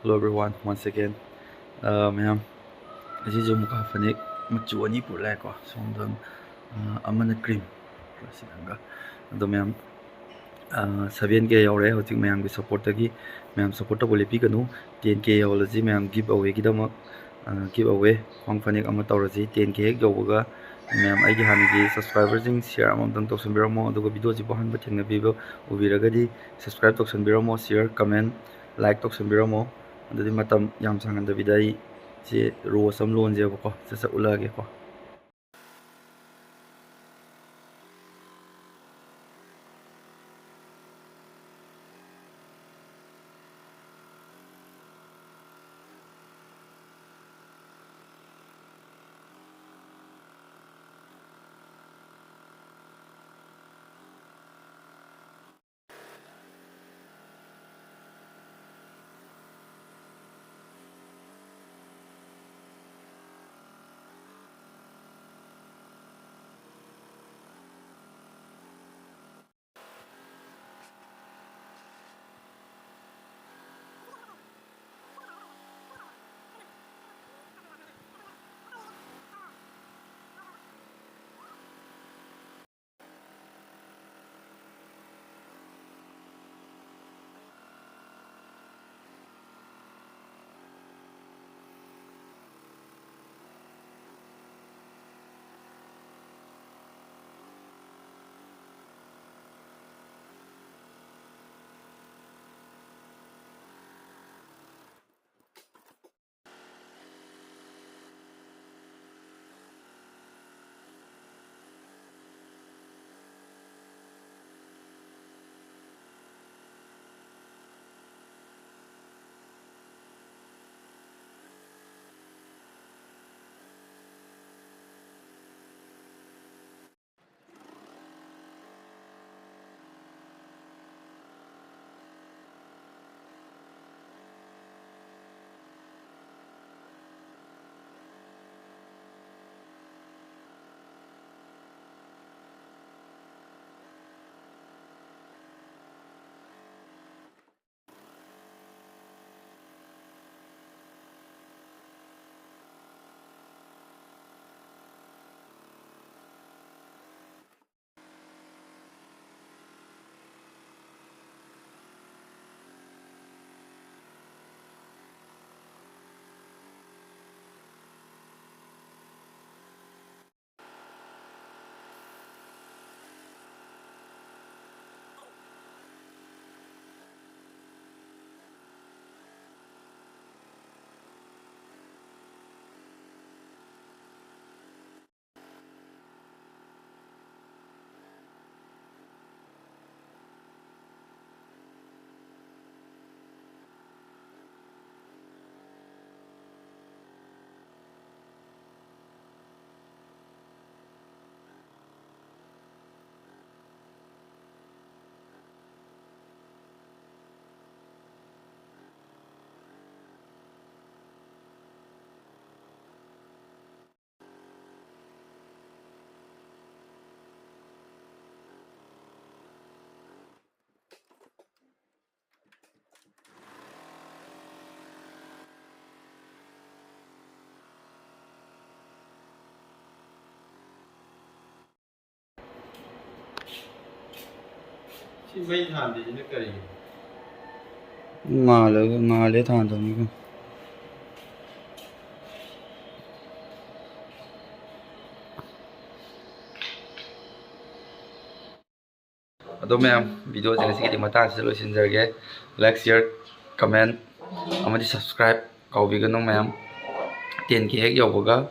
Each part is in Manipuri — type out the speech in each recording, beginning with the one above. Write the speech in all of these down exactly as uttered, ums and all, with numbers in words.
Hello everyone, once again. ꯑ, ꯃꯌꯥꯝ, ꯑꯁꯤꯁꯨ ꯃꯨꯀꯥ ꯐꯅꯦꯛ ꯃꯆꯨ ꯑꯅꯤ ꯄꯨꯔ ꯂꯥꯛꯑꯦꯀꯣ꯫ ꯁꯣꯝꯗ, ꯑ, ꯑꯃꯅ cream, ꯑꯗꯣ ꯃꯌꯥꯝ, ꯑ, seven K ꯌꯧꯔꯦ ꯍꯧꯖꯤꯛ ꯃꯌꯥꯝꯒꯤ supportꯇꯒꯤ꯫ ꯃꯌꯥꯝ support ꯇꯧꯕ ꯂꯦꯞꯄꯤꯒꯅꯨ꯫ Ten K ꯌꯧꯍꯜꯂꯁꯤ ꯃꯌꯥꯝ, giveawayꯒꯤꯗꯃꯛ, ꯑ, giveaway ꯈ꯭ꯋꯥꯡ ꯐꯅꯦꯛ ꯑꯃ ꯇꯧꯔꯁꯤ꯫ Ten K ꯍꯦꯛ ꯌꯧꯕꯒ ꯃꯌꯥꯝ ꯑꯩꯒꯤ ꯍꯥꯟꯅꯒꯤ subscriberꯁꯤꯡ share ꯑꯃꯃꯝꯇꯪ ꯇꯧꯁꯟꯕꯤꯔꯝꯃꯣ, ꯑꯗꯨꯒ videoꯁꯤꯕꯨ ꯑꯍꯥꯟꯕ ꯊꯦꯡꯅꯕꯤꯕ, ꯎꯕꯤꯔꯒꯗꯤ subscribe ꯇꯧꯁꯟꯕꯤꯔꯝꯃꯣ, share, comment, like ꯇꯧꯁꯟꯕꯤꯔꯝꯃꯣ꯫ ꯑꯗꯨꯗꯤ ꯃꯇꯝ ꯌꯥꯝ ꯁꯥꯡꯍꯟꯗꯕꯤꯗ ꯑꯩ ꯁꯤ rose ꯑꯃ ꯂꯣꯟꯁꯦꯕꯀꯣ, ꯁꯠ ꯁꯠ ꯎꯠꯂꯛꯑꯒꯦꯀꯣ꯫ ꯃꯩ ꯊꯥꯟꯗ꯭ꯔꯤꯁꯤꯅ ꯀꯔꯤꯒꯤꯅꯣ? ꯉꯥꯜꯂꯒ ꯉꯥꯜꯂꯦ ꯊꯥꯟꯗꯕꯅꯤꯒ꯫ ꯑꯗꯣ ꯃꯌꯥꯝ, ꯚꯤꯗꯤꯑꯣꯁꯦ ꯉꯁꯤꯒꯤꯗꯤ ꯃꯇꯥꯡꯁꯤꯗ ꯂꯣꯏꯁꯤꯟꯖꯔꯒꯦ꯫ Like, share, comment ꯑꯃꯗꯤ subscribe ꯀꯥꯎꯕꯤꯒꯅꯨ ꯃꯌꯥꯝ꯫ Ten K ꯍꯦꯛ ꯌꯧꯕꯒ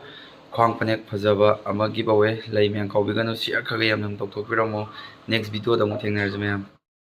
ꯈ꯭ꯋꯥꯡ ꯐꯅꯦꯛ ꯐꯖꯕ ꯑꯃ give away ꯂꯩ ꯃꯌꯥꯝ, ꯀꯥꯎꯕꯤꯒꯅꯨ꯫ Share ꯈꯔ ꯈꯔ ꯌꯥꯝ ꯌꯥꯝ ꯇꯧꯊꯣꯛꯄꯤꯔꯝꯃꯣ꯫ Next ꯚꯤꯗꯤꯑꯣꯗ ꯑꯃꯨꯛ ꯊꯦꯡꯅꯔꯁꯤ ꯃꯌꯥꯝ꯫